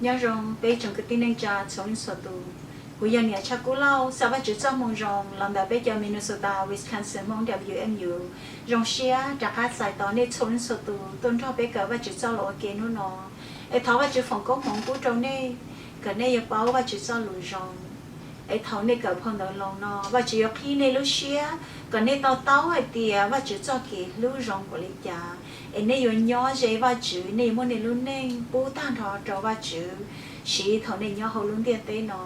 Nyob zoo peb tsoom kwv tij neej tsa txhua leej txhua tus. Kuv yog niam Tshaj Kub Lauj, xa Vajtswv txoj moo zoo los ntawm peb cov Minnesota Wisconsin Hmoob W M U. Zoo siab rov qab txais tos nej txhua leej txhua tus tuaj nrog peb kawm Vajtswv txoj lus ua ke hnub no. Es thov Vajtswv foom koob hmoov pub rau nej, kom nej yuav paub Vajtswv txoj lus zoo. Es thaum nej kawm phau ntawv Loos no, Vajtswv yuav qhib nej lub siab kom nej to taub hais tias Vajtswv txoj kev hlub zoo npaum li cas. Es nej yuav nyob ze Vajtswv, nej yuav muab nej lub neej pub tag nrho rau Vajtswv siv thaum nej nyob hauv lub ntiaj teb no.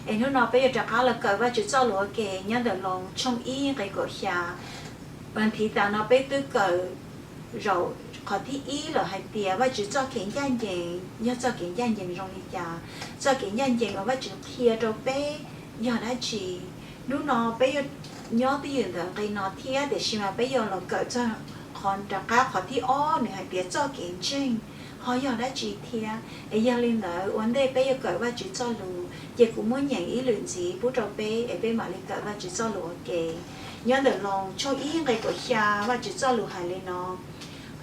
Es hnub no peb yuav rov qab los kawm Vajtswv txoj lus ua ke nyob ntawm Loos tshooj ib nqe kaum xya. Nthi tas no peb twb kawm zaum qhov thib ib lawm hais tias Vajtswv txoj kev ncaj ncees yog txoj kev ncaj ncees zoo li cas, txoj kev ncaj ncees uas Vajtswv qhia rau peb yog dab tsi. Hnub no peb yuav nyob twj ywm ntawm nqe no thiab, tiam sis mas peb yuav los kawm txog qhov rov qab qhov thib ob, nws hais tias txoj kev ntseeg ho yog dab tsi thiab. Es yog li ntawd ua ntej peb yuav kawm Vajtswv txoj lus, ces kuv muab nyeem ib lwm ntxiv pub rau peb es peb mam li kawm Vajtswv txoj lus ua ke. Nyob ntawm Loos tshooj ib nqe kaum xya, Vajtswv txoj lus hais li no: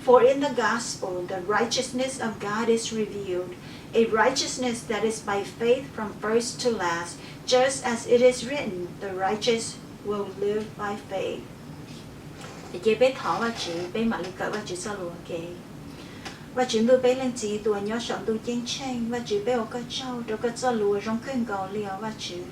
For in the gospel the righteousness of God is revealed, a righteousness that is by faith from first to last, just as it is written, the righteous will live by faith. Ces peb thov Vajtswv, peb mam li kawm Vajtswv txoj lus ua ke. Vajtswv ntuj, peb Leej Txiv tus uas nyob saum ntuj ceeb tsheej, Vajtswv, peb ua koj tsaug rau koj txoj lus uas zoo kawg nkaus li os Vajtswv.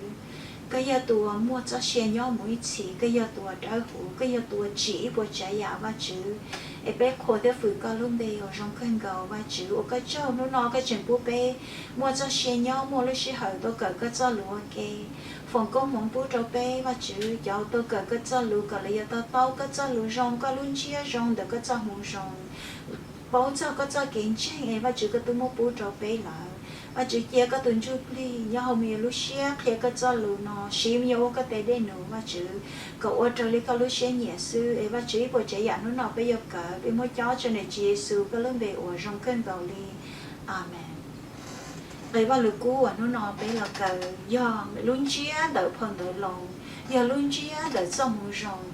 Koj yog tus uas muaj txoj sia nyob mus ib txhis, koj yog tus uas dawb huv, koj yog tus uas tsim ib puas tsav yam Vajtswv. Es peb qhuas thiab fwm koj lub npe uas zoo kawg nkaus Vajtswv. Ua koj tsaug hnub no koj tseem pub peb muaj txoj sia nyob muaj lub sij hawm tuaj kawm koj txoj lus ua ke. Foom koob hmoov pub rau peb Vajtswv, cov tuaj kawm koj txoj lus kom lawv yuav to taub koj txoj lus zoo, koj lub ntsiab zoo ntawm koj txoj hmoo zoo. Paub txog koj txoj kev ntseeg es Vajtswv koj twb muab pub rau peb lawm. Vajtswv, cia koj tus ntsuj plig nyob hauv me nyuam lub siab qhia koj txoj lus no, siv me nyuam ua koj tes dej num Vajtswv, kom ua raws li koj lub siab nyiam xwb. Es Vajtswv, ib puas tsav yam hnub no peb yuav kawm, peb muab cob rau ntawm Tswv Yexus koj lub npe uas zoo kawg nkaus li. Amees. Nqe Vajluskub uas hnub no peb los kawm yog lub ntsiab ntawm phau ntawv Loos, yog lub ntsiab ntawm txoj hmoo zoo.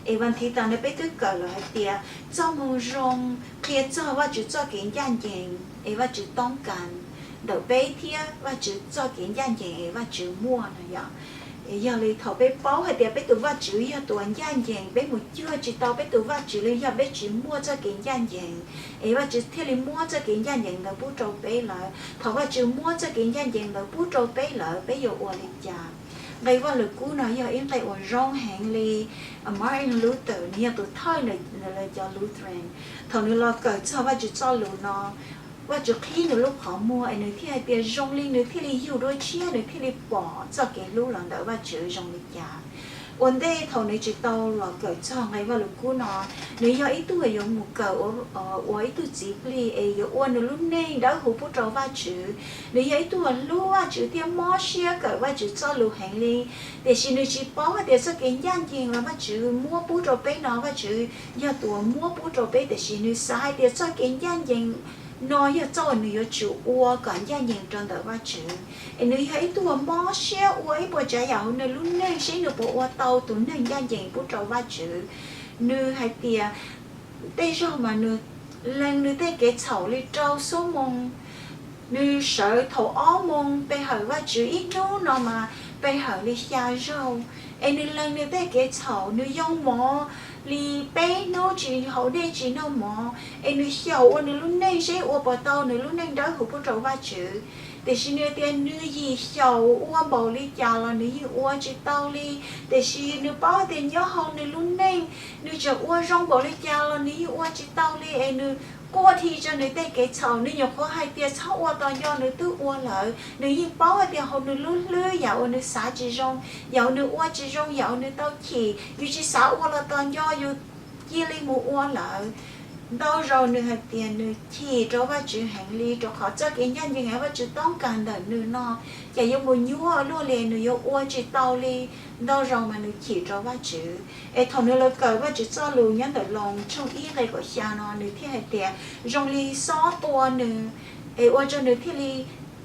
Es vas thiv tas no peb twb kawm lawm hais tias txoj hmoo zoo qhia txog Vajtswv txoj kev ncaj ncees, es Vajtswv toob kas ntawm peb thiab Vajtswv txoj kev ncaj ncees es Vajtswv muaj no yom. Yog li thaum peb paub hais tias peb tus Vajtswv yog tus uas ncaj ncees, peb mus cuag tsis tau peb tus Vajtswv li, yog peb tsis muaj txoj kev ncaj ncees, es Vajtswv thiaj li muab txoj kev ncaj ncees ntawd pub rau peb lawm. Thaum Vajtswv muab txoj kev ncaj ncees ntawd pub rau peb lawm, peb yuav ua li cas? Nqe Vajluskub no yog ib nqe uas zoo heev li. Martin Luther nws yog tus thawj ntawm cov Lutheran. Thaum nws los kawm txog Vajtswv txoj lus no, Vajtswv qhib nws lub qhov muag es nws thiaj hais tias zoo li nws thiaj li yug dua tshiab, nws thiaj li pom txoj kev hlub los ntawm Vajtswv zoo li cas. Ua ntej thaum nws tsis tau los kawm txog nqe Vajluskub no, nws yog ib tug uas yuav mus kawm ua ib tug txiv plig es yuav ua nws lub neej dawb huv pub rau Vajtswv. Nws yog ib tug uas hlub Vajtswv thiab mob siab kawm Vajtswv txoj lus heev li. Tiam sis nws tsis paub hais tias txoj kev ncaj ncees uas Vajtswv muab pub rau peb no, Vajtswv yog tus uas muab pub rau peb, tiam sis nws xav hais tias txoj kev ncaj ncees no yog txoj uas nws yuav tsum ua kom ncaj ncees rau ntawm Vajtswv. Es nws yog ib tug uas mob siab ua ib puas tsav yam hauv nws lub neej seb nws puas ua tau tus neeg ncaj ncees pub rau Vajtswv. Nws hais tias tej zaug mas nws lees nws tej kev txhaum li rau xuab moos. Nws sawv thaum ob moos pe hawm Vajtswv ib hnub no mas pe hawm li xya zaug. Es nws lees nws tej kev txhaum, nws yoo mov li peb hnub tsis haus dej tsis noj mov, es nws xyaum ua nws lub neej seb ua puas tau nws lub neej dawb huv pub rau Vajtswv. Tiam sis nws tias nws yim xyaum ua npaum li cas los nws yeej ua tsis tau li. Tiam sis nws paub tias nyob hauv nws lub neej, nws tseem ua zoo npaum li cas los nws yeej ua tsis tau li. Es nws quaj dhi rau nws tej kev txhaum, nws nyuam qhuav hais tias txhob ua tos nco nws twb ua lawm. Nws yeej paub hais tias hauv nws lub hlwb yam uas nws xav tsis zoo, yam uas nws ua tsis zoo, yam uas nws tau chim, yus tsis xav ua los tos nco yus cia li mus ua lawm. Ntau zaus nws hais tias nws chim rau Vajtswv heev li, rau qhov txoj kev ncaj ncees uas Vajtswv toob kas ntawm nws no, cas yuav mus nyuaj luaj li, nws yuav ua tsis tau li. Ntau zaus mas nws chim rau Vajtswv. Es thaum nws los kawm Vajtswv txoj lus nyob ntawm Loos tshooj ib nqe kaum xya no, nws thiaj hais tias zoo li xob tua nws, es ua rau nws thiaj li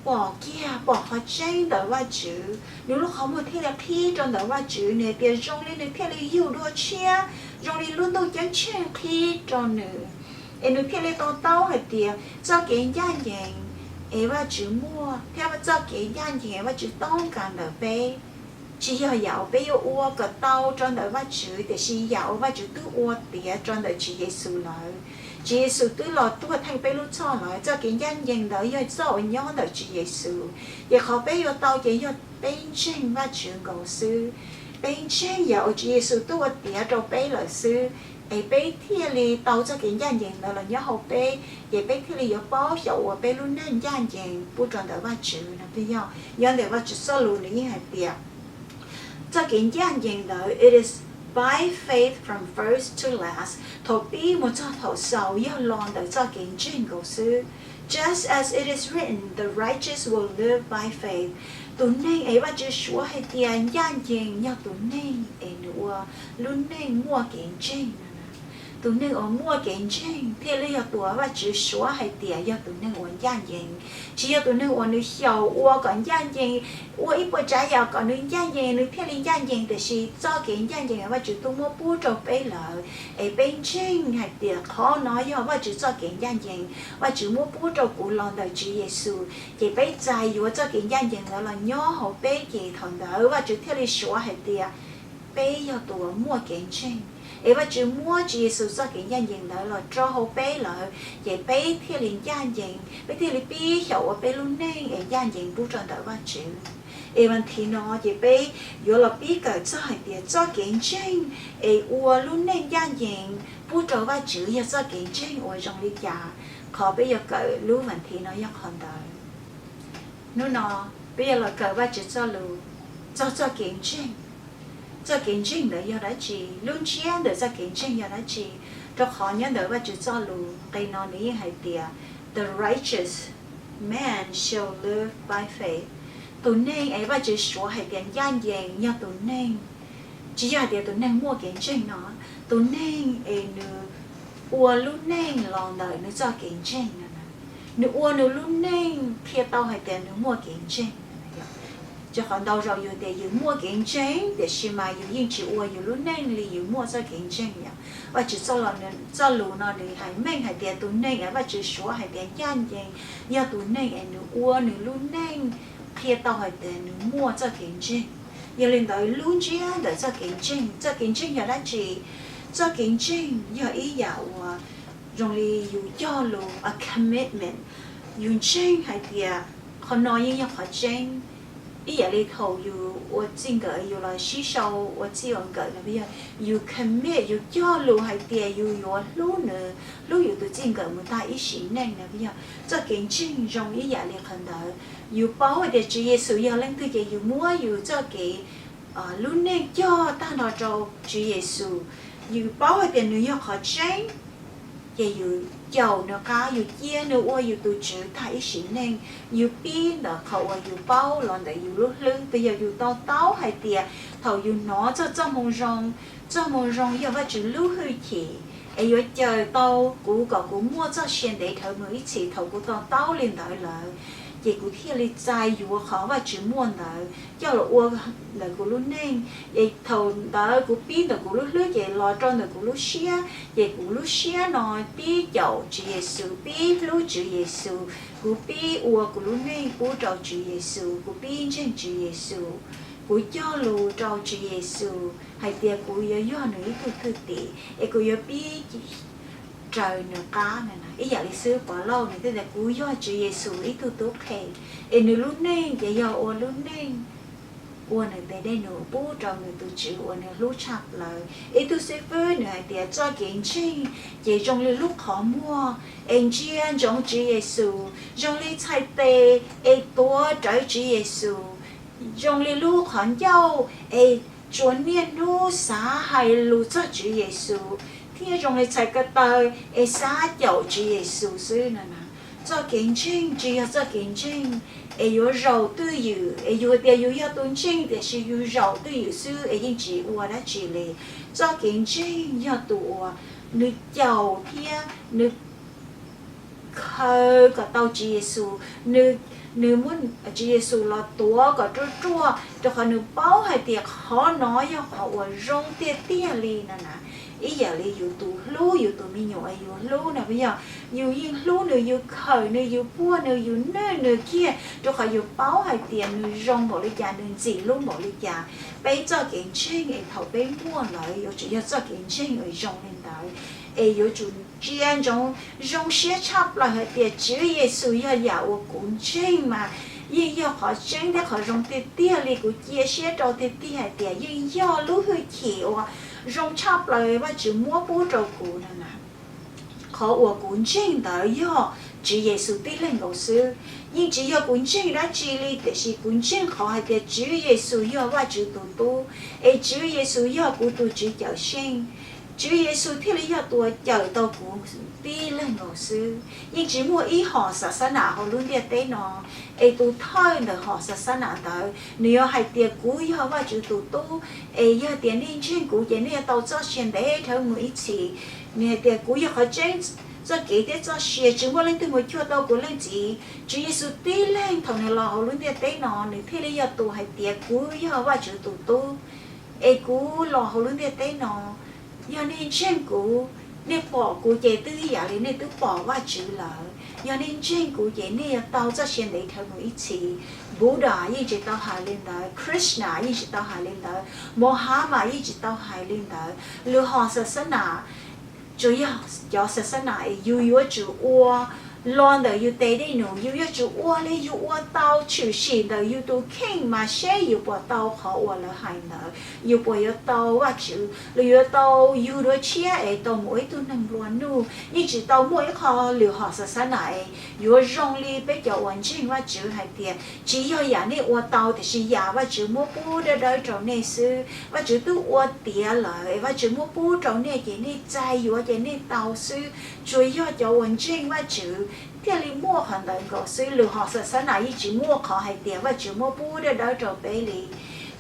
pom kiag, pom qhov tseeb ntawm Vajtswv. Nws lub qhov muag thiaj li qhib rau ntawm Vajtswv, nws hais tias zoo li nws thiaj li yug dua tshiab, zoo li lub ntuj ceeb tsheej qhib rau nws. Es nws thiaj li to taub hais tias txoj kev ncaj ncees es Vajtswv muaj thiab txoj kev ncaj ncees Vajtswv toob kas ntawm peb, tsis yog yam uas peb yuav ua kom tau rau ntawm Vajtswv, tiam sis yam uas Vajtswv twb ua tiav rau ntawm Tswv Yexus lawm. Tswv Yexus twb los tuag theej peb lub txhoj lawm, txoj kev ncaj ncees ntawd yog txoj uas nyob ntawm Tswv Yexus. Ces qhov peb yuav tau ces yog peb ntseeg Vajtswv nkaus xwb. Peb ntseeg yam uas Tswv Yexus twb ua tiav rau peb lawm xwb, es peb thiaj li tau txoj kev ncaj ncees ntawd los nyob hauv peb, ces peb thiaj li yuav paub xyaum ua peb lub neej ncaj ncees pub rau ntawm Vajtswv no. Peb yog nyob ntawm Vajtswv txoj lus nws yeej hais tias txoj kev ncaj ncees ntawd, it is by faith from first to last, thaum pib mus txog thaum xaus yog los ntawm txoj kev ntseeg nkaus xwb. Just as it is written, the righteous will live by faith. Tus neeg es Vajtswv suav hais tias ncaj ncees yog tus neeg es nws ua lub neej muaj kev ntseeg no. Tus neeg uas muaj kev ntseeg thiaj li yog tus uas Vajtswv suav hais tias yog tus neeg uas ncaj ncees. Tsis yog tus neeg uas nws xyaum ua kom ncaj ncees, ua ib puas tsav yam kom nws ncaj ncees nws thiaj li ncaj ncees, tiam sis txoj kev ncaj ncees Vajtswv twb muab pub rau peb lawm, es peb ntseeg hais tias qhov no yog Vajtswv txoj kev ncaj ncees, Vajtswv muab pub rau kuv los ntawm Tswv Yexus, ces peb txais yuav txoj kev ncaj ncees ntawd los nyob hauv peb, ces thaum ntawd Vajtswv thiaj li suav hais tias peb yog tus uas muaj kev ntseeg, es Vajtswv muab Tswv Yexus txoj kev ncaj ncees ntawd los rau hauv peb lawm, ces peb thiaj li ncaj ncees, peb thiaj li pib xyaum ua peb lub neej es ncaj ncees pub rau ntawm Vajtswv. Es vas thiv no ces peb yuav los pib kawm txog hais tias txoj kev ntseeg es ua lub neej ncaj ncees pub rau Vajtswv yog txoj kev ntseeg uas zoo li cas. Qhov peb yuav kawm lub vas thiv no yog qhov ntawd. Hnub no peb yuav los kawm Vajtswv txoj lus txog txoj kev ntseeg. Txoj kev ntseeg ntawd yog dab tsi? Lub ntsiab ntawm txoj kev ntseeg yog dab tsi? Rau qhov nyob ntawm Vajtswv txoj lus nqe no nws yeej hais tias, the righteous man shall live by faith. Tus neeg es Vajtswv suav hais tias ncaj ncees yog tus neeg, tsis yog hais tias tus neeg muaj kev ntseeg no, tus neeg es nws ua lub neej los ntawm nws txoj kev ntseeg no. Nws ua nws lub neej qhia tau hais tias nws muaj kev ntseeg. Rau qhov ntau zaus yus tias yus muaj kev ntseeg tiam sis mas yus yeej tsis ua yus lub neej li yus muaj txoj kev ntseeg yom. Vajtswv txoj lus no nws hais meej hais tias tus neeg es Vajtswv suav hais tias ncaj ncees yog tus neeg es nws ua nws lub neej qhia tau hais tias nws muaj txoj kev ntseeg. Yog li ntawd lub ntsiab ntawm txoj kev ntseeg, txoj kev ntseeg yog dab tsi? Txoj kev ntseeg yog ib yam uas zoo li yus cog lus, a commitment. Yus ntseeg hais tias qhov no yeej yog qhov tseeb. Ib yam li thaum yus ua txij nkawm, yus los sib sau ua txij ua nkawm no, yog yus commit, yus cog lus hais tias yus yuav hlub nws, hlub yus tus txij nkawm mus tag ib sim neej no. Yog txoj kev ntseeg zoo ib yam li qhov ntawd. Yus paub hais tias Tswv Yexus yog leej twg ces yus muab yus txoj kev lub neej cog tag nrho rau Tswv Yexus. Yus paub hais tias nws yog qhov tseeb, ces yus caum nws qab, yus cia nws ua yus tus Tswv tag ib sim neej. Yus pib ntawm qhov uas yus paub los ntawm yus lub hlwb, twb yog yus to taub hais tias thaum yus hnov txog txoj moo zoo, txoj moo zoo yog Vajtswv lub hwj chim, es yuav cawm tau kuv kom kuv muaj txoj sia ntev dhawv mus ib txhis. Thaum kuv to taub li ntawd lawm, ces kuv thiaj li txais yuav qhov Vajtswv muaj ntawd coj los ua ntawm kuv lub neej. Es thaum ntawd kuv pib ntawm kuv lub hlwb ces los rau ntawm kuv lub siab, ces kuv lub siab no pib caum Tswv Yexus, pib hlub Tswv Yexus, kuv pib ua kuv lub neej pub rau Tswv Yexus, kuv pib ntseeg Tswv Yexus, kuv cog lus rau Tswv Yexus hais tias kuv yuav yog nws ib tug thwj tim, es kuv yuav pib raws nws qab no. Ib yam li xib hwb Pov Lauj nws thiaj tias kuv yog Tswv Yexus ib tug tub qhe, es nws lub neej ces yog ua lub neej ua nws tes dej num pub rau nws tus Tswv uas nws hlub tshaj plaws. Ib tug xib fwb nws hais tias txoj kev ntseeg ces zoo li lub qhov muag es ntsia ntsoov Tswv Yexus, zoo li txhais tes es tuav rawv Tswv Yexus, zoo li lub qhov ncauj es tsuas niaj hnub xav hais lus txog Tswv Yexus, thiab zoo li txhais ko taw es xav caum Tswv Yexus xwb no na. Txoj kev ntseeg tsis yog txoj kev ntseeg es yuav zaum twj ywm, es yus tias yus yog tus ntseeg tiam sis yus zaum twj ywm xwb es yeej tsis ua dab tsi li. Txoj kev ntseeg yog tus uas nws caum thiab nws khaws kom tau Tswv Yexus, nws, nws muab Tswv Yexus los tuav kom ruaj ruaj, rau qhov nws paub hais tias qhov no yog qhov uas zoo tiag tiag li no na. ib yam li yus tus hlub yus tus me nyuam yus hlub no puas yog? Yus yeej hlub nws, yus khawm nws, yus puag nws, yus nwj nws kiag, rau qhov yus paub hais tias nws zoo npaum li cas, nws ntxim hlub npaum li cas. Peb txoj kev ntseeg es thaum peb muaj lawm yuav tsum yog txoj kev ntseeg uas zoo li ntawd, es yuav tsum ntsia ntsoov zoo siab tshaj plaws hais tias Tswv Yexus yog yam uas kuv ntseeg mas yeej yog qhov tseeb thiab qhov zoo tiag tiag li. Kuv cia siab rau tiag tiag hais tias yeej yog lub hwj chim uas zoo tshaj plaws Vajtswv muab pub rau kuv no na. Qhov uas kuv ntseeg ntawd yog Tswv Yexus tib leeg nkaus xwb. Yeej tsis yog kuv ntseeg dab tsi li, tiam sis kuv ntseeg qhov hais tias Tswv Yexus yog Vajtswv tus Tub, es Tswv Yexus yog kuv tus Tswv Cawm Seej. Tswv Yexus thiaj li yog tus uas cawm tau kuv tib leeg nkaus xwb. Yeej tsis muaj ib hom xav xab nam hauv lub ntiaj teb no es tus thawj ntawm hom xav xab nam ntawd nws yuav hais tias kuv yog Vajtswv tus Tub, es yog tias nej ntseeg kuv ces nej yuav tau txoj sia ntev dhawv mus ib txhis. Nws hais tias kuv yog qhov tseeb, txoj kev thiab txoj sia, tsis muaj leej twg mus cuag tau kuv Leej Txiv. Tswv Yexus tib leeg thaum nws los hauv lub ntiaj teb no nws thiaj li yog tus hais tias kuv yog Vajtswv tus Tub, es kuv los hauv lub ntiaj teb no. Yog nej ntseeg kuv, nej pom kuv ces twb ib yam li nej twb pom Vajtswv lawm. Yog nej ntseeg kuv ces nej yuav tau txoj sia ntev dhawv mus ib txhis. Buddha yeej tsis tau hais li ntawd, Krishna yeej tsis tau hais li ntawd, Muhammad yeej tsis tau hais li ntawd. Lwm hom xav xab nam, tsuas yog cov xav xab nam es yus yuav tsum ua los ntawm yus tes dej num, yus yuav tsum ua li yus ua tau, tshwm sim ntawm yus tus kheej mas seb yus puas tau qhov uas lawv hais ntawd, yus puas yuav tau Vajtswv, los yuav tau yug dua tshiab es tau mus ua ib tug neeg nplua nuj. Yeej tsis tau muaj ib qho lwm hom xav xab nam es yuav zoo li peb cov uas ntseeg Vajtswv hais tias tsis yog yam nej ua tau, tiam sis yam Vajtswv muab pub dawb dawb rau nej xwb. Vajtswv twb ua tiav lawm es Vajtswv muab pub rau nej ces nej txais yuav ces nej tau xwb. Tsuas yog cov uas ntseeg Vajtswv thiaj li muaj qhov ntawd nkaus xwb. Lwm hom xav xab nam yeej tsis muaj qhov hais tias Vajtswv muab pub dawb dawb rau peb li.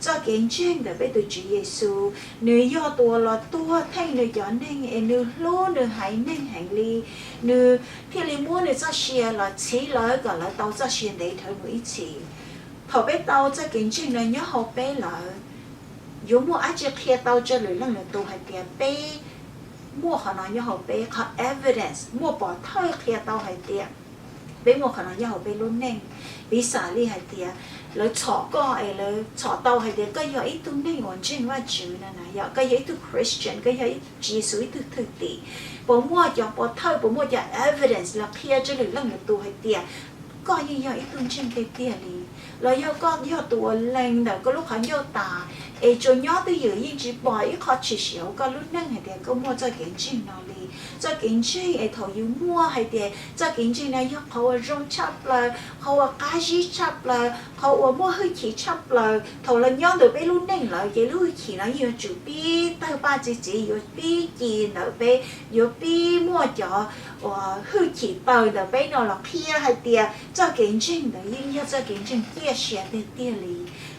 Txoj kev ntseeg ntawm peb tus Tswv Yexus, nws yog tus uas los tuag theej nws cov neeg es nws hlub nws haiv neeg heev li, nws thiaj li muab nws txoj sia los txhiv lawv kom lawv tau txoj sia ntev dhawv mus ib txhis. Thaum peb tau txoj kev ntseeg no nyob hauv peb lawm, yuav muaj dab tsi qhia tau rau lwm leej lwm tus hais tias peb muaj qhov no nyob hauv peb? Qhov evidence, muaj pov thawj qhia tau hais tias peb muaj qhov no nyob hauv peb lub neej. Piv xam li hais tias lawv txhom koj es lawv txhom tau hais tias koj yog ib tug neeg uas ntseeg Vajtswv no na, yog koj yog ib tug Christian, koj yog Tswv Yexus ib tug thwj tim, puas muaj cov pov thawj, puas muaj cov evidence los qhia rau lwm leej lwm tus hais tias koj yeej yog ib tug ntseeg tiag tiag li? Los yog koj yog tus uas lees ntawm koj lub qhov ncauj tas es tsuas nyob twj ywm yeej tsis pom ib qho tshwm sim hauv koj lub neej hais tias koj muaj txoj kev ntseeg no li? Txoj kev ntseeg es thaum yus muaj hais tias txoj kev ntseeg no yog qhov uas zoo tshaj plaws, qhov uas qab zib tshaj plaws, qhov uas muaj hwj chim tshaj plaws, thaum los nyob ntawm peb lub neej lawm ces lub hwj chim no yeej yuav tsum pib tawg paj txi txiv, yuav pib ci ntawm peb, yuav pib muaj cov uas hwj chim taws ntawm peb no los qhia hais tias txoj kev ntseeg ntawd yeej yog txoj kev ntseeg ciaj sia tiag tiag li.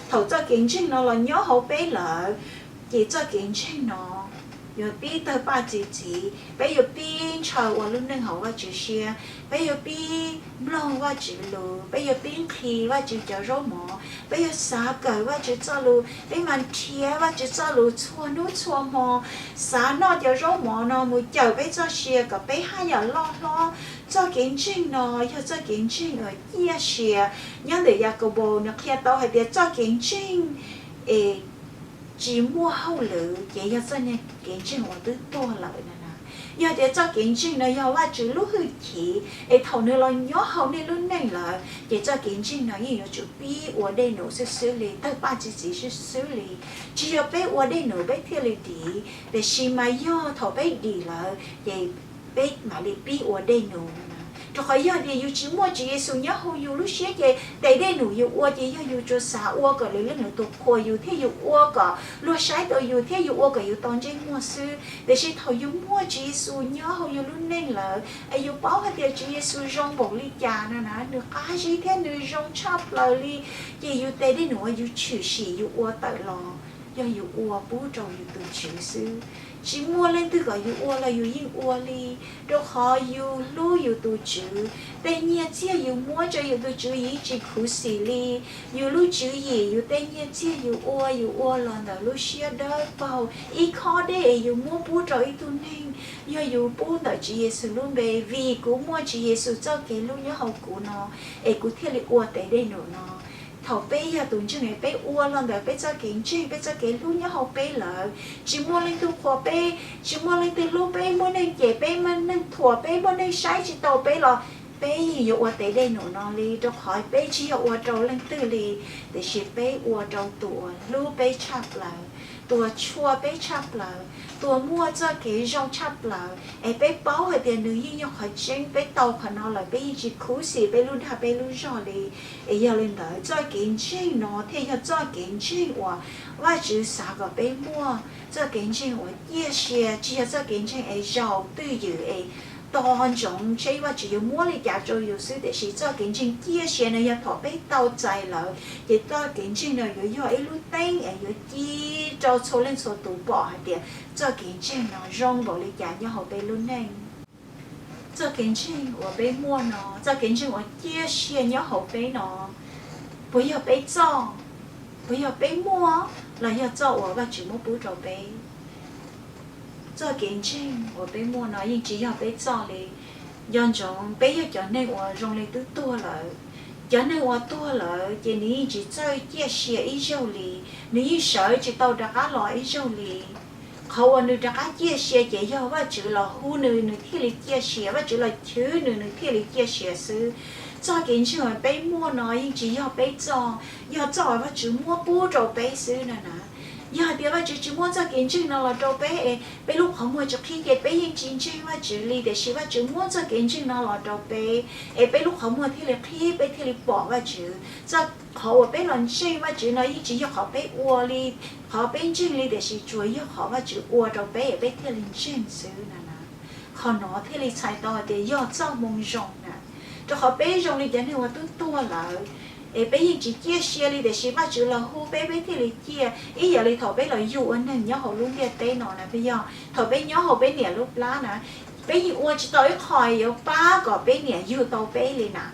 Thaum txoj kev ntseeg no los nyob hauv peb lawm, ces txoj kev ntseeg no yuav pib tawg paj txi txiv, peb yuav pib ntshaw ua lub neej haum Vajtswv siab, peb yuav pib mloog Vajtswv lus, peb yuav pib nqhis Vajtswv cov zaub mov, peb yuav xav kawm Vajtswv txoj lus, peb mas nrhiav Vajtswv txoj lus txhua hnub txhua hmo, xav noj cov zaub mov no mus cawm peb txoj sia kom peb haj yam loj hlob. Txoj kev ntseeg no yog txoj kev ntseeg uas ciaj sia. Nyob ntawm Yakaunpaus nws qhia tau hais tias txoj kev ntseeg es tsis muaj hauj lwm ces yog txoj kev ntseeg uas twb tuag lawm no na. Yog tias txoj kev ntseeg no yog Vajtswv lub hwj chim es thaum nws los nyob hauv nej lub neej lawm ces txoj kev ntseeg no yeej yuav tsum pib ua dej num xwb xwb li, tawg paj txi txiv xwb xwb li. Tsis yog peb ua dej num peb thiaj li dim, tiam sis mas yog thaum peb dim lawm ces peb mam li pib ua dej num no na. Rau qhov yog tias yus tsis muaj Tswv Yexus nyob hauv yus lub siab ces tes dej num yus ua ces yog yus tsuas xav ua kom lwm leej lwm tus qhuas yus thiab yus ua kom luag saib tau yus thiab yus ua kom yus tau ntsej muag xwb. Tiam sis thaum yus muaj Tswv Yexus nyob hauv yus lub neej lawm es yus paub hais tias Tswv Yexus zoo npaum li cas no na, nws qab zib thiab nws zoo tshaj plaws li, ces yus tes dej num uas yus tshwm sim yus ua tawm los yog yus ua pub rau yus tus Tswv xwb. Tsis muaj leej twg kom yus ua los yus yeej ua li, rau qhov yus hlub yus tus Tswv. Tej nyiaj txiag yus muab rau yus tus Tswv yus tsis khuv xim li. Yus lub tswv yim, yus tej nyiaj txiag yus ua, yus ua los ntawm lub siab dawb paug. Ib khob dej es yus muab pub rau ib tug neeg, yog yus pub ntawm Tswv Yexus lub npe, vim kuv muaj Tswv Yexus txoj kev hlub nyob hauv kuv no, es kuv thiaj li ua tes dej num no. Thaum peb yog tus ntseeg es peb ua los ntawm peb txoj kev ntseeg, peb txoj kev hlub nyob hauv peb lawm, tsis muaj leej twg qhuas peb, tsis muaj leej twg hlub peb, muaj neeg cem peb, muaj neeg thuam peb, muaj neeg saib tsis taus peb los peb yeej yuav ua tes dej num no li, rau qhov peb tsis yog ua rau leej twg li, tiam sis peb ua rau tus uas hlub peb tshaj plaws, tus uas tshua peb tshaj plaws, tus uas muaj txoj kev zoo tshaj plaws, es peb paub hais tias nws yeej yog qhov tseeb, peb tau qhov no lawm peb yeej tsis khuv xim peb lub dag peb lub zog li. Es yog li ntawd txoj kev ntseeg no thiaj yog txoj kev ntseeg uas Vajtswv xav kom peb muaj, txoj kev ntseeg uas ciaj sia, tsis yog txoj kev ntseeg es zaum twj ywm es tos ntsoov seb Vajtswv yuav muab li cas rau yus xwb, tiam sis txoj kev ntseeg ciaj sia no yog thaum peb tau txais lawm ces txoj kev ntseeg no yuav yog ib lub teeb es yuav ci rau txhua leej txhua tus pom hais tias txoj kev ntseeg no zoo npaum li cas nyob hauv peb lub neej. Txoj kev ntseeg uas peb muaj no, txoj kev ntseeg uas ciaj sia nyob hauv peb no, puas yog peb txoj, puas yog peb muaj, los yog txoj uas Vajtswv muab pub rau peb? Txoj kev ntseeg uas peb muaj no yeej tsis yog peb txoj li. Nco ntsoov peb yog cov neeg uas zoo li twb tuag lawm. Cov neeg uas tuag lawm ces nws yeej tsis txawj ciaj sia ib zaug li, nws yeej sawv tsis tau rov qab los ib zaug li. Qhov uas nws rov qab ciaj sia ces yog Vajtswv los hu nws, nws thiaj li ciaj sia, Vajtswv los chwv nws, nws thiaj li ciaj sia xwb. Txoj kev ntseeg uas peb muaj no yeej tsis yog peb txoj, yog txoj uas Vajtswv muab pub rau peb xwb no na. Yog hais tias Vajtswv tsis muab txoj kev ntseeg no los rau peb es peb lub qhov muag tsis qhib ces peb yeej tsis ntseeg Vajtswv li, tiam sis Vajtswv muab txoj kev ntseeg no los rau peb es peb lub qhov muag thiaj li qhib, peb thiaj li pom Vajtswv. Txoj qhov uas peb los ntseeg Vajtswv no yeej tsis yog qhov peb ua li, qhov peb ntseeg li, tiam sis tsuas yog qhov Vajtswv ua rau peb es peb thiaj li ntseeg xwb na na. Qhov no thiaj li txhais tau hais tias yog txoj moo zoo na, rau qhov peb zoo li cov neeg uas twb tuag lawm es peb yeej tsis ciaj sia li, tiam sis Vajtswv los hu peb, peb thiaj li ciaj. Ib yam li thaum peb los yug ua neeg nyob hauv lub ntiaj teb no na, peb yog thaum peb nyob hauv peb niam lub plab na, peb yeej ua tsis tau ib qho yuav pab kom peb niam yug tau peb li na.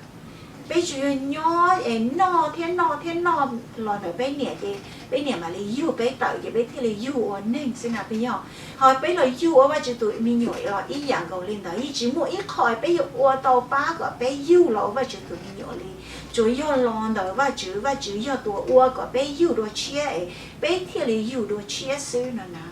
Peb tsuas yog nyob es noj thiab noj thiab noj los ntawm peb niam ces peb niam mam li yug peb tawm ces peb thiaj li yug ua neeg xwb na, peb yog. Ho peb los yug ua Vajtswv tus me nyuam los ib yam nkaus li ntawd, yeej tsis muaj ib qho peb yuav ua tau pab kom peb yug los ua Vajtswv tus me nyuam li. Tsuas yog los ntawm Vajtswv, Vajtswv yog tus ua kom peb yug dua tshiab es peb thiaj li yug dua tshiab xwb no na.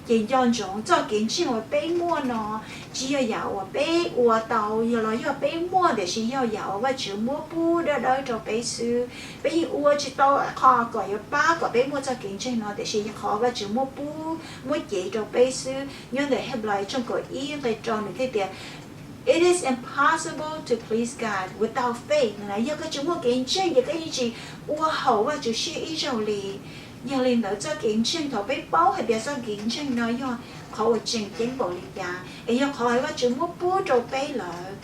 Ces nco ntsoov txoj kev ntseeg uas peb muaj no tsis yog yam uas peb ua tau, yog los yog peb muaj, tiam sis yog yam uas Vajtswv muab pub dawb dawb rau peb xwb. Peb yeej ua tsis tau qho kom yuav pab kom peb muaj txoj kev ntseeg no, tiam sis yog qhov Vajtswv muab pub, muab cev rau peb xwb. Nyob ntawm Henplais tshooj kaum ib nqe rau nws thiaj tias, It is impossible to please God without faith. Yog koj tsis muaj kev ntseeg ces koj yeej tsis ua haum Vajtswv siab ib zaug li. Yog li ntawd txoj kev ntseeg, thaum peb paub hais tias txoj kev ntseeg no yog qhov uas tseem ceeb npaum li cas es yog qhov Vajtswv muab pub rau peb lawm,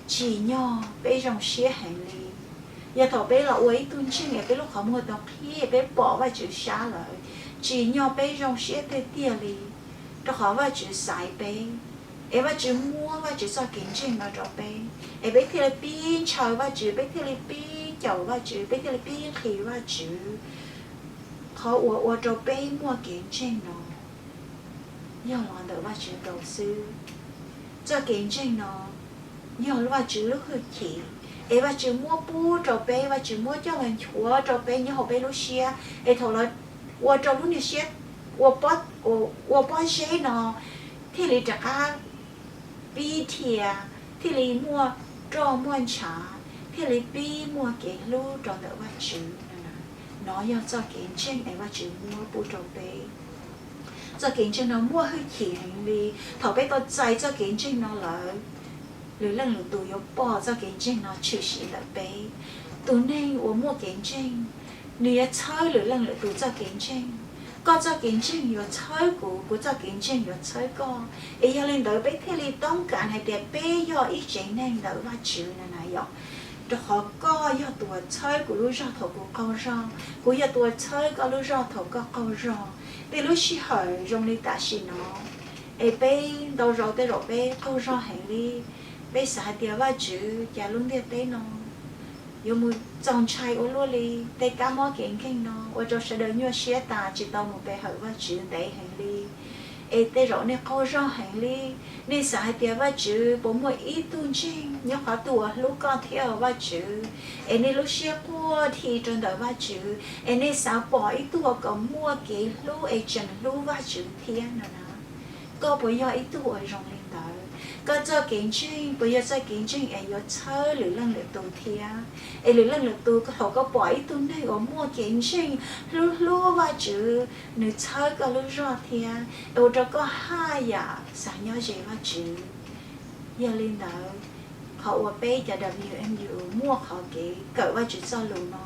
tsim nyog peb zoo siab heev li. Yog thaum peb los ua ib tug ntseeg es peb lub qhov muag tau qhib, peb pom Vajtswv sab lawm, tsim nyog peb zoo siab tiag tiag li, rau qhov Vajtswv xaiv peb, es Vajtswv muab Vajtswv txoj kev ntseeg no rau peb, es peb thiaj li pib ntshaw Vajtswv, peb thiaj li pib caum Vajtswv, peb thiaj li pib nqhis Vajtswv. Qhov uas ua rau peb muaj kev ntseeg no yog los ntawm Vajtswv nkaus xwb. Txoj kev ntseeg no yog Vajtswv lub hwj chim, es Vajtswv muab pub rau peb, Vajtswv muab coj los nchuav rau peb nyob hauv peb lub siab, es thaum los ua rau lub niag siab ua pob zeb no thiaj li rov qab pib dhia, thiaj li muaj roj muaj ntshav, thiaj li pib muaj kev hlub rau ntawm Vajtswv. No yog txoj kev ntseeg es Vajtswv muab pub rau peb. Txoj kev ntseeg no muaj hwj chim heev li. Thaum peb tau txais txoj kev ntseeg no lawm, lwm leej lwm tus yuav pom txoj kev ntseeg no tshwm sim ntawm peb. Tus neeg uas muaj kev ntseeg, nws yuav txhawb lwm leej lwm tus txoj kev ntseeg. Koj txoj kev ntseeg yuav txhawb kuv, kuv txoj kev ntseeg yuav txhawb koj. Es yog li ntawd peb thiaj li toob kas hais tias peb yog ib tsev neeg ntawm Vajtswv no na yom. Rau qhov koj yog tus uas txhawb kuv lub zog thaum kuv qaug zog, kuv yog tus uas txhawb koj lub zog thaum koj qaug zog. Tej lub sij hawm zoo li tam sim no, es peb ntau zaus tej zaum peb qaug zog heev li, peb xav hais tias Vajtswv, cas lub ntiaj teb no yuav mus txaus ntshai ua luaj li, tej kab mob kev nkeeg no ua rau sawv daws nyuaj siab tas tsis tau mus pe hawm Vajtswv ntev heev li. Es tej zaum nej qaug zog heev li, nej xav hais tias Vajtswv puas muaj ib tug ntseeg nyob qhov twg uas hlub koj thiab Vajtswv, es nej lub siab quaj dhi rau ntawm Vajtswv, es nej xav pom ib tug uas kom muaj kev hlub es tseem hlub Vajtswv thiab no na. Koj puas yog ib tug uas zoo li ntawd? Koj txoj kev ntseeg puas yog txoj kev ntseeg es yuav txhawb lwm leej lwm tus thiab? Es lwm leej lwm tus, thaum koj pom ib tug neeg uas muaj kev ntseeg hlub hlub Vajtswv, nws txhawb koj lub zog thiab, es ua rau koj haj yam xav nyob ze Vajtswv. Yog li ntawd, qhov uas peb cov W M U muaj qhov kev kawm Vajtswv txoj lus no,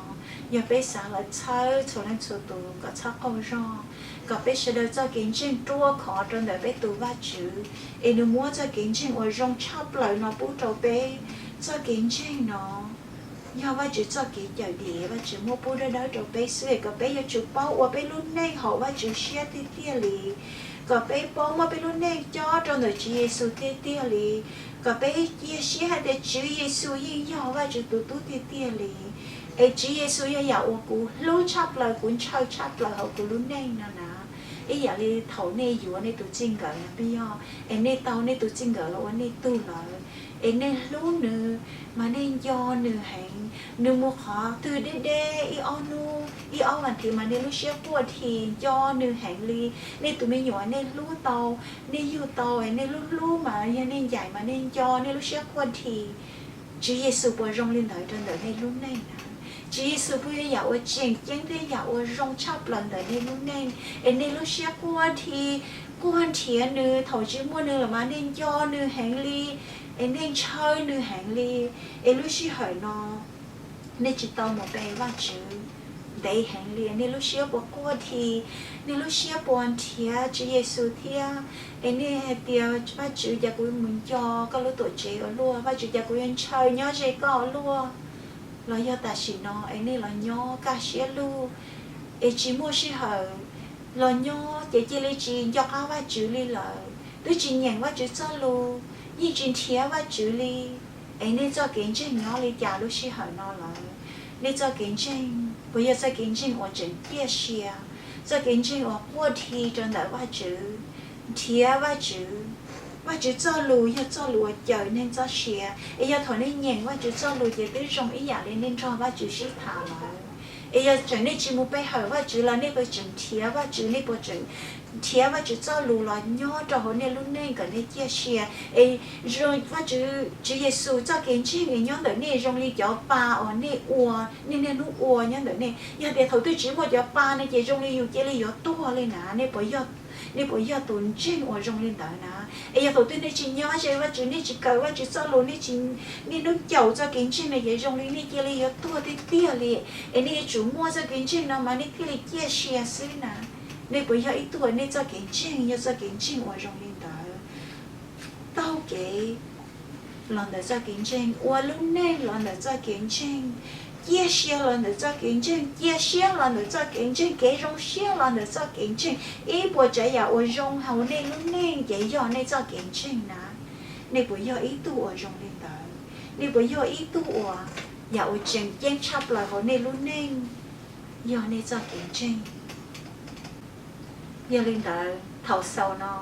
yog peb xav los txhawb txhua leej txhua tus kom txhob qaug zog, kom peb sawv daws txoj kev ntseeg ruaj khov rau ntawm peb tus Vajtswv, es nws muab txoj kev ntseeg uas zoo tshaj plaws no pub rau peb. Txoj kev ntseeg no yog Vajtswv txoj kev cawm dim Vajtswv muab pub dawb dawb rau peb xwb, es kom peb yuav tsum paub ua peb lub neej haum Vajtswv siab tiag tiag li, kom peb paub muab peb lub neej cob rau ntawm Tswv Yexus tiag tiag li, kom peb cia siab hais tias Tswv Yexus yeej yog Vajtswv tus tub tiag tiag li. Es Tswv Yexus yog yam uas kuv hlub tshaj plaws, kuv ntshaw tshaj plaws hauv kuv lub neej no na. Ib yam li thaum nej yuav nej tus txij nkawm no peb yog, es nej tau nej tus txij nkawm los ua nej tug lawm, es nej hlub nws, mas nej nco nws heev. Nws mus qhov twg deb deb ib ob hnub ib ob vas thiv mas nej lub siab quaj dhi nco nws heev li. Nej tus me nyuam nej hlub tau, nej yug tau, es nej hlub hlub mas yog nej ncaim mas nej nco, nej lub siab quaj dhi. Tswv Yexus puas zoo li ntawd rau ntawm nej lub neej na? Tswv Yexus puas yog yam uas tseem ceeb thiab yam uas zoo tshaj plaws ntawm nej lub neej, es nej lub siab quaj dhi, quaj nrhiav nws, thaum tsis muaj nws los mas nej nco nws heev li, es nej ntshaw nws heev li, es lub sij hawm no nej tsis tau mus pe Vajtswv ntev heev li, nej lub siab puas quaj dhi, nej lub siab puas nrhiav Tswv Yexus thiab, es nej hais tias Vajtswv, cas kuv mus nco koj lub tuam tsev ua luaj, Vajtswv, cas kuv yuav ntshaw nyob ze koj ua luaj. Los yog tam sim no es nej los nyob kaj siab lug, es tsis muaj sij hawm los nyob ces cia li tsis nco qab Vajtswv li lawm, twb tsis nyeem Vajtswv txoj lus, yeej tsis nrhiav Vajtswv li, es nej txoj kev ntseeg nyob li cas lub sij hawm no lawm? Nej txoj kev ntseeg puas yog txoj kev ntseeg uas tseem ciaj sia, txoj kev ntseeg uas quaj dhi rau ntawm Vajtswv, nrhiav Vajtswv? Vajtswv txoj lus yog txoj lus uas cawm neeg txoj sia, es yog thaum nej nyeem Vajtswv txoj lus ces twb zoo ib yam li nej nrog Vajtswv sib tham lawm. Es yog tseem nej tsis mus pe hawm Vajtswv los nej puas tseem nrhiav Vajtswv, nej puas tseem nrhiav Vajtswv txoj lus los nyob rau hauv nej lub neej kom nej ciaj sia? Es Vajtswv, Tswv Yexus txoj kev ntseeg es nyob ntawm nej zoo li cov pa uas nej ua, nej niaj hnub ua nyob ntawm nej. Yog tias thaum twg tsis muaj cov pa no ces zoo li yus cia li yuav tuag li na. Nej puas yog tus ntseeg uas zoo li ntawd na? Es yog thaum twg nej tsis nyob ze Vajtswv, nej tsis kawm Vajtswv txoj lus, nej tsis niaj hnub caum txoj kev ntseeg no ces zoo li nej cia li yuav tuag tiag tiag li. Es nej yuav tsum muaj txoj kev ntseeg no mas nej thiaj li ciaj sia xwb na. Nej puas yog ib tug uas nej txoj kev ntseeg yog txoj kev ntseeg uas zoo li ntawd? Taug kev los ntawm txoj kev ntseeg, ua lub neej los ntawm txoj kev ntseeg, ciaj sia los ntawm txoj kev ntseeg, cia siab los ntawm txoj kev ntseeg, kev zoo siab los ntawm txoj kev ntseeg. Ib puas tsav yam uas zoo hauv nej lub neej ces yog nej txoj kev ntseeg na. Nej puas yog ib tug uas zoo li ntawd? Nej puas yog ib tug uas yam uas tseem ceeb tshaj plaws hauv nej lub neej yog nej txoj kev ntseeg? Yog li ntawd thaum xaus no,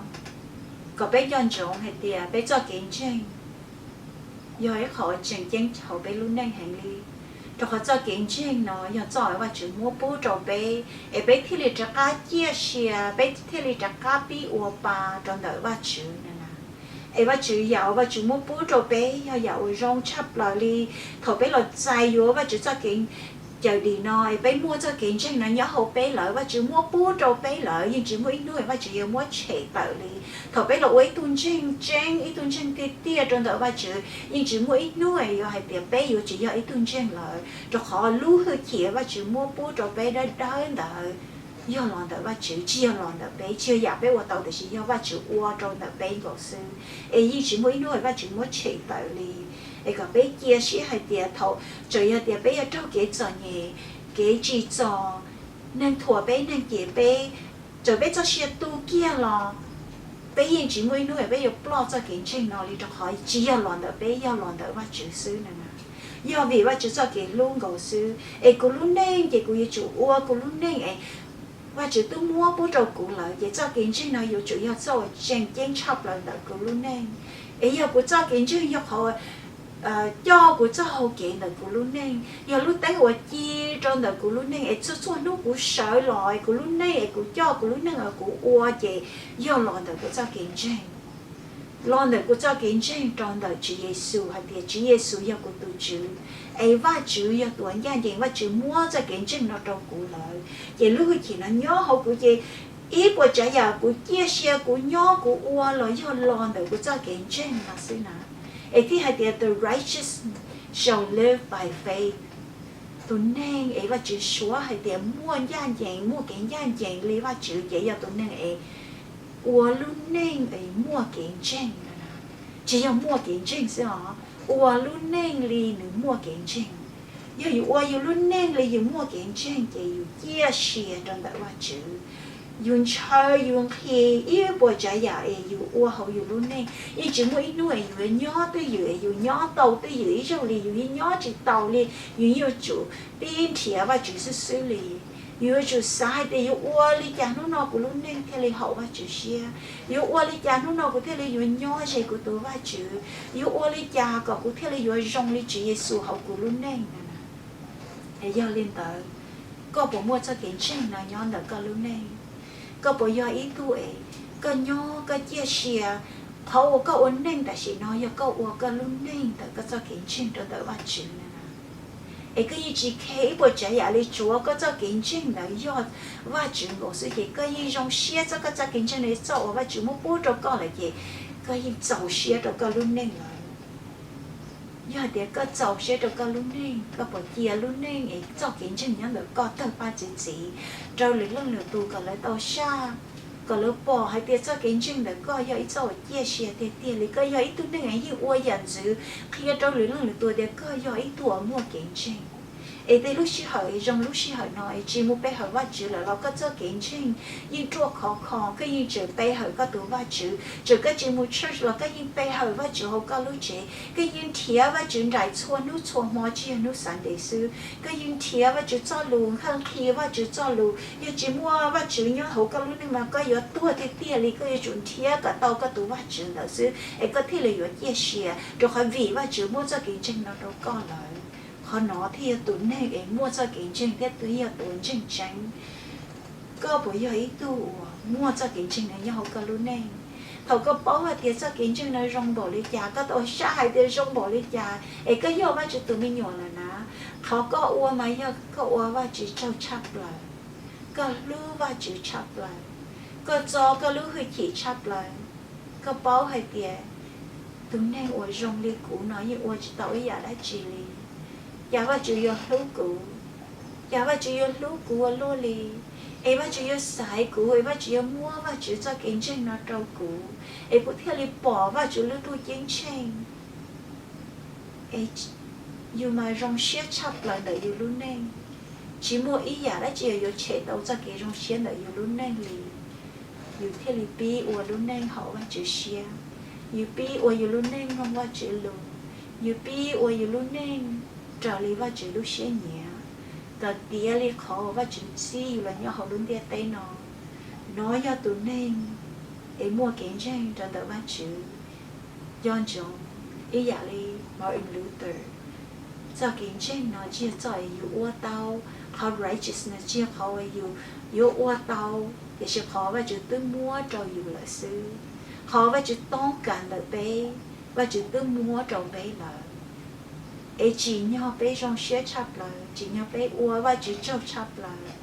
kom peb nco ntsoov hais tias peb txoj kev ntseeg yog ib qho uas tseem ceeb hauv peb lub neej heev li, rau qhov txoj kev ntseeg no yog txoj uas Vajtswv muab pub rau peb, es peb thiaj li rov qab ciaj sia, peb thiaj li rov qab pib ua pa rau ntawm Vajtswv na. Es Vajtswv yam uas Vajtswv muab pub rau peb yog yam uas zoo tshaj plaws li. Thaum peb los txais yuav Vajtswv txoj kev cawm dim no, es peb muaj txoj kev ntseeg no nyob hauv peb lawm, Vajtswv muab pub rau peb lawm, yeej tsis muaj ib hnub Vajtswv yuav muab tshem tawm li. Thaum peb los ua ib tug ntseeg tseeb, ib tug ntseeg tiag tiag rau ntawm Vajtswv, yeej tsis muaj ib hnub yuav hais tias peb yuav tsis yog ib tug ntseeg lawm, rau qhov lub hwj chim Vajtswv muab pub rau peb dawb dawb ntawd yog los ntawm Vajtswv, tsis yog los ntawm peb, tsis yog yam peb ua tau, tiam sis yog Vajtswv ua rau ntawm peb nkaus xwb. Es yeej tsis muaj ib hnub Vajtswv muab tshem tawm li. Es kom peb cia siab hais tias thaum txawm yog tias peb yuav raug kev txom nyem, kev tsim txom, neeg thuam peb, neeg cem peb, txawm peb txoj sia tu kiag los peb yeej tsis muaj ib hnub peb yuav ploj txoj kev ntseeg no li, rau qhov tsis yog los ntawm peb, yog los ntawm Vajtswv xwb na. Yog vim Vajtswv txoj kev hlub nkaus xwb, es kuv lub neej ces kuv yuav tsum ua kuv lub neej es Vajtswv twb muab pub rau kuv lawm, ces txoj kev ntseeg no yuav tsum yog txoj uas tseem ceeb tshaj plaws ntawm kuv lub neej. Es yog kuv txoj kev ntseeg yog qhov coj kuv txoj hau kev ntawm kuv lub neej, yog lub teeb uas ci rau ntawm kuv lub neej, es txhua txhua hnub kuv sawv los es kuv lub neej es kuv coj kuv lub neej es kuv ua ces yog los ntawm kuv txoj kev ntseeg. Los ntawm kuv txoj kev ntseeg rau ntawm Tswv Yexus hais tias Tswv Yexus yog kuv tus Tswv, es Vajtswv yog tus uas ncaj ncees, Vajtswv muab txoj kev ntseeg no rau kuv lawm, ces lub hwj chim no nyob hauv kuv, ces ib puas tsav yam kuv ciaj sia kuv nyob kuv ua los yog los ntawm kuv txoj kev ntseeg no xwb na. Es thiaj hais tias the righteous shall live by faith. Tus neeg es Vajtswv suav hais tias muaj ncaj ncees, muaj kev ncaj ncees li Vajtswv ces yog tus neeg es ua lub neej es muaj kev ntseeg. Tsis yog muaj kev ntseeg xwb os, ua lub neej li nws muaj kev ntseeg. Yog yus ua yus lub neej li yus muaj kev ntseeg ces yus ciaj sia rau ntawm Vajtswv. Yus ntshaw yus nqhis ib puas tsav yam es yus ua hauv yus lub neej, yeej tsis muaj ib hnub es yus nyob twj ywm es yus nyob tau twj ywm ib zaug li, yus yeej nyob tsis taus li. Yus yuav tsum pib nrhiav Vajtswv xwb xwb li. Yus yuav tsum xav hais tias yuav ua li cas hnub no kuv lub neej thiaj li haum Vajtswv siab, yuav ua li cas hnub no kuv thiaj li yuav nyob ze kuv tus Vajtswv, yuav ua li cas kom kuv thiaj li yuav zoo li Tswv Yexus hauv kuv lub neej no. Es yog li ntawd, koj puas muaj txoj kev ntseeg no nyob ntawm koj lub neej? Koj puas yog ib tug es koj nyob koj ciaj sia, qhov uas koj ua neej tam sim no yog koj ua koj lub neej ntawm koj txoj kev ntseeg rau ntawm Vajtswv na? Es koj yeej tsis khe ib puas tsav yam li, tsuav koj txoj kev ntseeg ntawd yog Vajtswv nkaus xwb ces koj yeej zoo siab txog koj txoj kev ntseeg no, txoj uas Vajtswv muab pub rau koj lawm ces koj yeej txaus siab rau koj lub neej lawm. Yog hais tias koj txaus siab rau koj lub neej, koj puas cia lub neej es txoj kev ntseeg nyob ntawm koj tawg paj txi txiv rau lwm leej lwm tus kom lawv tau saj, kom lawv pom hais tias txoj kev ntseeg ntawm koj yog ib txoj uas ciaj sia tiag tiag li, koj yog ib tug neeg es yeej ua yam ntxwv qhia rau lwm leej lwm tus tias koj yog ib tug uas muaj kev ntseeg? Es tej lub sij hawm zoo lub sij hawm no es tsis mus pe hawm Vajtswv lawm los koj txoj kev ntseeg yeej ruaj khov kho, koj yeej tseem pe hawm koj tus Vajtswv, txawm koj tsis mus church los koj yeej pe hawm Vajtswv hauv koj lub tsev, koj yeej nrhiav Vajtswv nraim txhua hnub txhua hmo tsis yog hnub Sunday xwb, koj yeej nrhiav Vajtswv txoj lus, koj qhia Vajtswv txoj lus. Yog tsis muaj Vajtswv nyob hauv koj lub neej mas koj yuav tuag tiag tiag li, koj yuav tsum nrhiav kom tau koj tus Vajtswv ntawd xwb es koj thiaj li yuav ciaj sia, rau qhov vim Vajtswv muab txoj kev ntseeg no rau koj lawm. Qhov no thiaj yog tus neeg es muaj txoj kev ntseeg thiab tus yog tus ntseeg tseeb. Koj puas yog ib tug uas muaj txoj kev ntseeg no nyob hauv koj lub neej? Thaum koj paub hais tias txoj kev ntseeg no zoo npaum li cas, koj tau saj hais tias zoo npaum li cas es koj yog Vajtswv tus me nyuam lawm na, qhov koj ua mas yog koj ua Vajtswv tsaug tshaj plaws, koj hlub Vajtswv tshaj plaws, koj txo koj lub hwj chim tshaj plaws. Koj paub hais tias tus neeg uas zoo li kuv no yeej ua tsis tau ib yam dab tsi li. Cas Vajtswv yuav hlub kuv? Cas Vajtswv yuav hlub kuv ua luaj li? Es Vajtswv yuav xaiv kuv, es Vajtswv yuav muab Vajtswv txoj kev ntseeg no rau kuv, es kuv thiaj li pom Vajtswv lub ntuj ceeb tsheej. Es yus mas zoo siab tshaj plaws ntawm yus lub neej. Tsis muaj ib yam dab tsi yuav tshem tau txoj kev zoo siab ntawm yus lub neej li. Yus thiaj li pib ua lub neej haum Vajtswv siab, yus pib ua yus lub neej mloog Vajtswv lus, yus pib ua yus lub neej raws li Vajtswv lub siab nyiam, kom tiav li qhov Vajtswv txib yus los nyob hauv lub ntiaj teb no. Nov yog tus neeg es muaj kev ntseeg rau ntawm Vajtswv. Nco ntsoov, ib yam li Martin Luther, txoj kev ntseeg no tsis yog txoj es yus ua tau, qhov righteousness tsis yog qhov uas yus yuav ua tau, tiam sis qhov Vajtswv twb muab rau yus lawm xwb. Qhov Vajtswv toob kas ntawm peb, Vajtswv twb muab rau peb lawm. Es tsim nyog peb zoo siab tshaj plaws, tsim nyog peb ua Vajtswv tsaug tshaj plaws.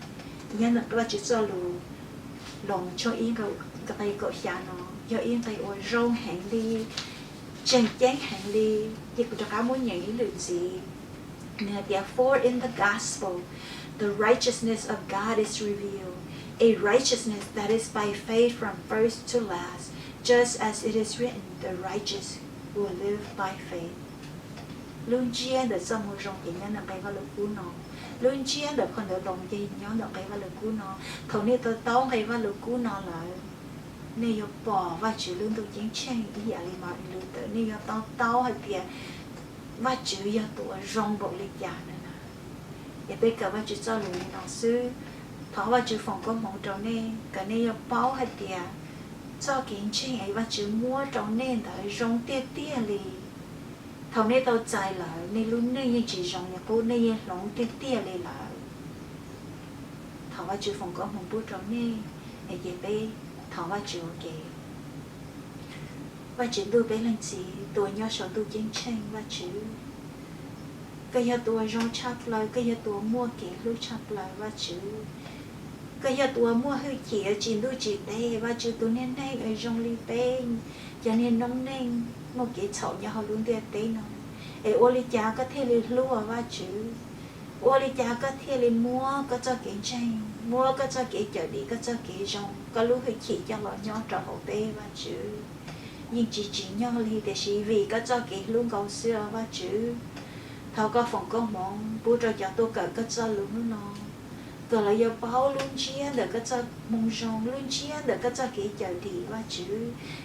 Nyob ntawm Vajtswv txoj lus Loos tshooj ib nqe kaum xya no yog ib nqe uas zoo heev li, tseem ceeb heev li, ces kuv rov qab muab nyeem ib lwm ntxiv. Nws hais tias, For in the gospel, the righteousness of God is revealed, a righteousness that is by faith from first to last, just as it is written, the righteous will live by faith. Lub ntsiab ntawm txoj moo zoo ces nyob ntawm nqe Vajluskub no. Lub ntsiab ntawm phau ntawv Loos ces nyob ntawm nqe Vajluskub no. Thaum nej tau taub nqe Vajluskub no lawm, nej yuav pom Vajtswv lub ntuj ceeb tsheej ib yam li Martin Luther. Nej yuav tau taub hais tias Vajtswv yog tus uas zoo npaum li cas na. Es peb kawm Vajtswv txoj lus li no xwb. Thov Vajtswv foom koob hmoov rau nej kom nej yuav paub hais tias txoj kev ntseeg es Vajtswv muab rau nej ntawd zoo tiag tiag li. Thaum nej tau txais lawm, nej lub neej yeej tsis zoo li qub, nej yeej hloov tiag tiag li lawm. Thov Vajtswv foom koob hmoov pub rau nej, es ces peb thov Vajtswv ua ke. Vajtswv ntuj, peb leej txiv tus uas nyob saum ntuj ceeb tsheej, Vajtswv, koj yog tus uas zoo tshaj plaws, koj yog tus uas muaj kev hlub tshaj plaws, Vajtswv. Koj yog tus uas muaj hwj chim tsim ntuj tsim teb, Vajtswv, tus niag neeg uas zoo li peb cov niag noob neej muaj kev txhaum nyob hauv lub ntiaj teb no. Es ua li cas koj thiaj li hlub, Vajtswv? Ua li cas koj thiaj li muab koj txoj kev ntseeg, muab koj txoj kev cawm dim, koj txoj kev zoo, koj lub hwj chim coj los nyob rau hauv peb, Vajtswv? Yeej tsis tsim nyog li, tiam sis vim koj txoj kev hlub nkaus xwb os, Vajtswv. Thov koj foom koob hmoov pub rau cov tuaj kawm koj txoj lus hnub no, kom lawv yuav paub lub ntsiab ntawm koj txoj moo zoo, lub ntsiab ntawm koj txoj kev cawm dim, Vajtswv,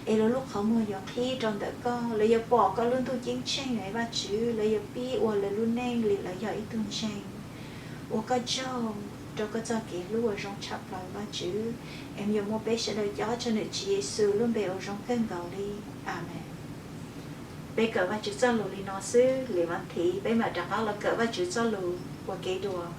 es lawv lub qhov muag yuav qhib rau ntawm koj, lawv yuav pom koj lub ntuj ceeb tsheej, Vajtswv, lawv yuav pib ua lawv lub neej li lawv yog ib tug ntseeg. Ua koj tsaug rau koj txoj kev hlub uas zoo tshaj plaws, Vajtswv. Es yuav muab peb sawv daws cob tseg ntawm Tswv Yexus lub npe uas zoo kawg nkaus li. Amees. Peb kawm Vajtswv txoj lus li no xwb, lwm vas thiv peb mam rov qab los kawm Vajtswv txoj lus ua ke dua.